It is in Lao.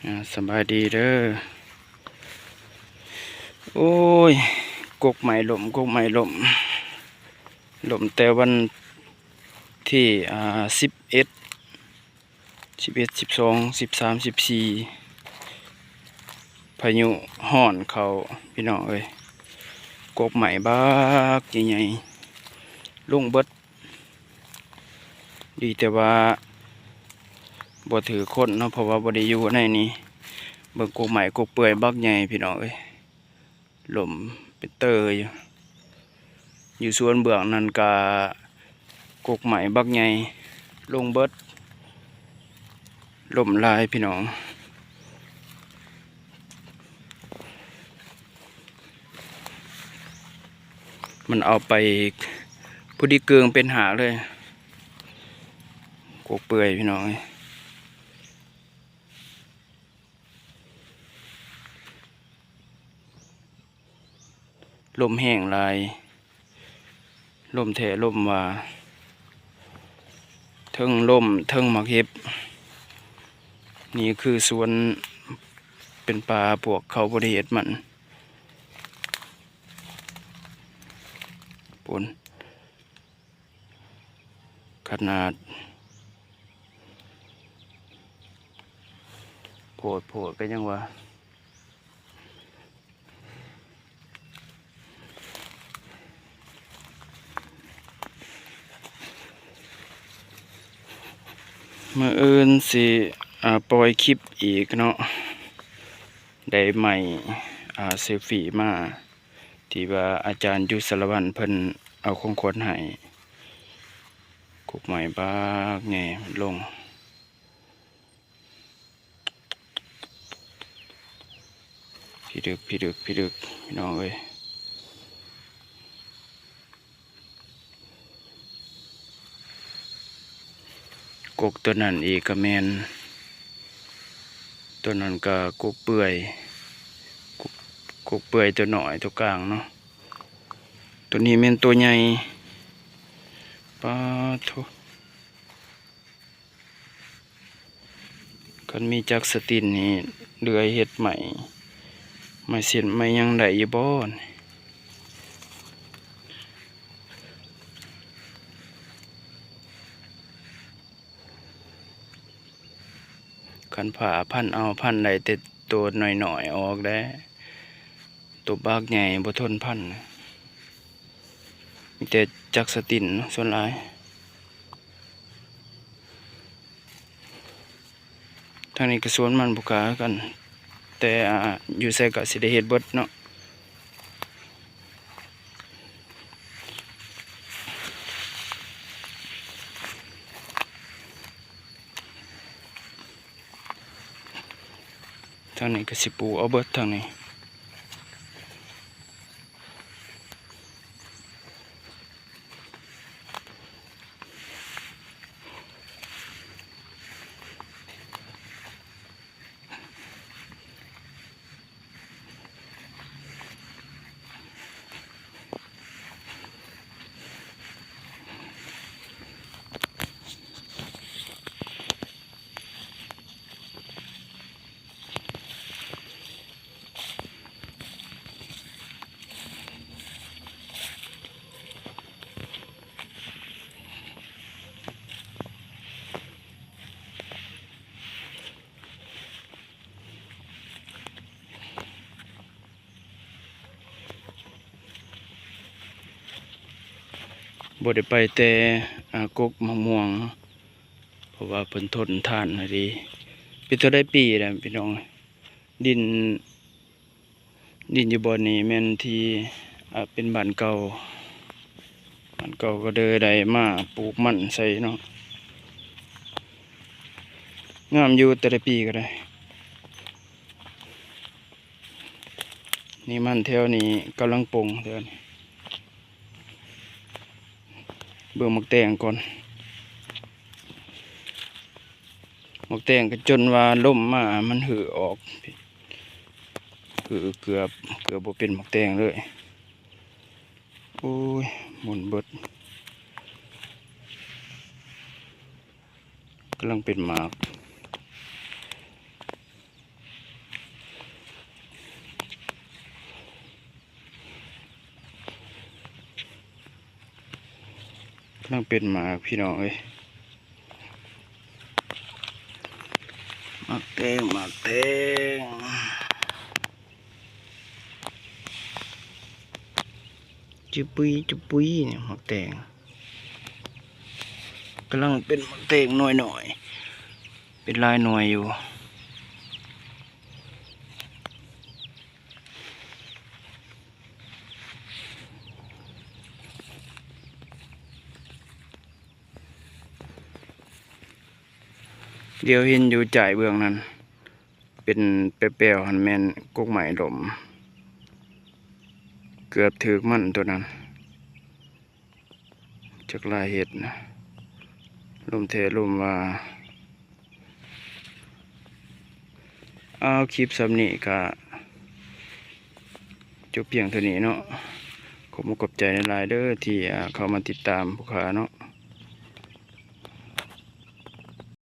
ອ່າ ສະບາຍດີເດີ. ໂອ້ຍ ກົກໄມ້ລົ້ມ ກົກໄມ້ລົ້ມ ລົ້ມແຕ່ວັນທີ ອ່າ ສິບເອັດ ສິບເອັດ ສິບສອງ ສິບສາມ ສິບສີ່ ພາຍຸຮ້ອນເຂົ້າ ພີ່ນ້ອງເອີຍ. ກົກໄມ້ບັກໃຫຍ່ໆ ລົງເບິດ. ດີແຕ່ວ່າບໍ່ຖືກຄົນເນາະ ເພາະວ່າບໍ່ໄດ້ຢູ່ໃນນີ້. ເບິ່ງກົກໄມ້ກົກເປືອຍບັກໃຫຍ່ ພີ່ນ້ອງເອີຍ ລົ້ມເປັນເຕີຢູ່. ຢູ່ສວນເບື້ອງນັ້ນກະກົກໄມ້ບັກໃຫຍ່ລົງເບິດ. ລົ້ມຫຼາຍພີ່ນ້ອງ ມັນເອົາໄປພໍດີເກີ່ງເປັນຫາກເລີຍ ກົກເປືອຍພີ່ນ້ອງເອີຍ. ລົມແຮງຫຼາຍ ລົມແທ້ລົມວ່າ ເທິງລົມເທິງໝາກເຫັບ. ນີ້ຄືສວນເປັນປ່າ ພວກເຂົາບໍ່ໄດ້ເຮັດມັນ ພຸ້ນ ຂະໜາດໂພດໆ ກໍຍັງວ່າ. ມື້ອື່ນຊິ ອ່າ ປ່ອຍຄລິບອີກເນາະ ໄດ້ໄມ້ ອ່າ ເຊລຟີມາ ທີ່ວ່າອາຈານຢູ່ສາລະວັນເພິ່ນເອົາຂອງຂວັນໃຫ້. ກົກໄມ້ບັກໃຫຍ່ລົງ. ພິລຶກ ພິດຶກ ພິດຶກ ພີ່ນ້ອງເອີຍ. ກົກຕົວນັ້ນອີກກະແມ່ນ ຕົວນັ້ນກະກົກເປືອຍ ກົກ ກົກເປືອຍຕົວນ້ອຍຕົວກາງເນາະ. ຕົວນີ້ແມ່ນຕົວໃຫຍ່ ປາດໂທ້. ຄັນມີຈັກສະຕິນນີ້ເລື່ອຍເຮັດໄມ້ ໄມ້ເສັ້ນໄມ້ຫຍັງໄດ້ຢູ່ບໍ່ນີ້? ຄັນຜ້າພັນເອົາ ພັນໄດ້ແຕ່ໂຕນ້ອຍໆອອກແດ່. ໂຕບັກໃຫຍ່ບໍ່ທົນພັນ ມີແຕ່ຈັກສະຕິນເນາະ ສ່ວນຫຼາຍ. ທາງນີ້ກະສວນມັນບໍ່ກາກັນ ແຕ່ ອ່າ ຢູ່ໃສກະຊິໄດ້ເຮັດເບິດເນາະ. ທາງນີ້ກະຊິປູກເອົາເບິດທາງນີ້. ບໍ່ໄດ້ໄປແຕ່ ອ່າ ກົກໝາກມ່ວງ ເພາະວ່າເພິ່ນທົນທານໃຫ້ດີ. ເປັນເທົ່າໃດປີແລ້ວພີ່ນ້ອງ? ດິນ ດິນຢູ່ບ່ອນນີ້ແມ່ນທີ່ ອ່າ ເປັນບ້ານເກົ່າ ບ້ານເກົ່າ ກໍເລີຍໄດ້ມາປູກມັນໃສ່ເນາະ. ງາມຢູ່ ແຕ່ລະປີກໍໄດ້. ນີ້ມັນແຖວນີ້ກຳລັງປົ່ງແຖວນີ້. ເບິ່ງໝາກແຕງກ່ອນ ໝາກແຕງກໍຈົນວ່າລົມມາມັນຮື້ອອກ ຮື້ເກືອບ ເກືອບບໍ່ເປັນໝາກແຕງເລີຍ. ໂອ້ຍ ໝຸ່ນເບິດ ກຳລັງເປັນໝາກ. ກຳລັງເປັນໝາກພີ່ນ້ອງເອີຍ ໝາກແຕງ ໝາກແຕງ ຈຸປຸຍຈຸປຸຍນີ້ ໝາກແຕງ ກຳລັງເປັນໝາກແຕງໜ່ວຍນ້ອຍ ເປັນຫຼາຍໜ່ວຍຢູ່. ດຽວເຫັນຢູ່ຈ້າຍເບື້ອງນັ້ນ ເປັນແປວໆ ຫັ້ນແມ່ນກົກໄມ້ລົ້ມ ເກືອບຖືກມັນໂຕນັ້ນ. ຈັກລາຍເຮັດນະ ລົມແທ້ລົມວ່າ. ເອົາ ຄລິບສ່ຳນີ້ກະຈົບພຽງເທົ່ານີ້ເນາະ. ຂອບອົກຂອບໃຈຫຼາຍໆເດີ ທີ່ ເຂົ້າມາຕິດຕາມຜູ້ຂ້າເນາະ.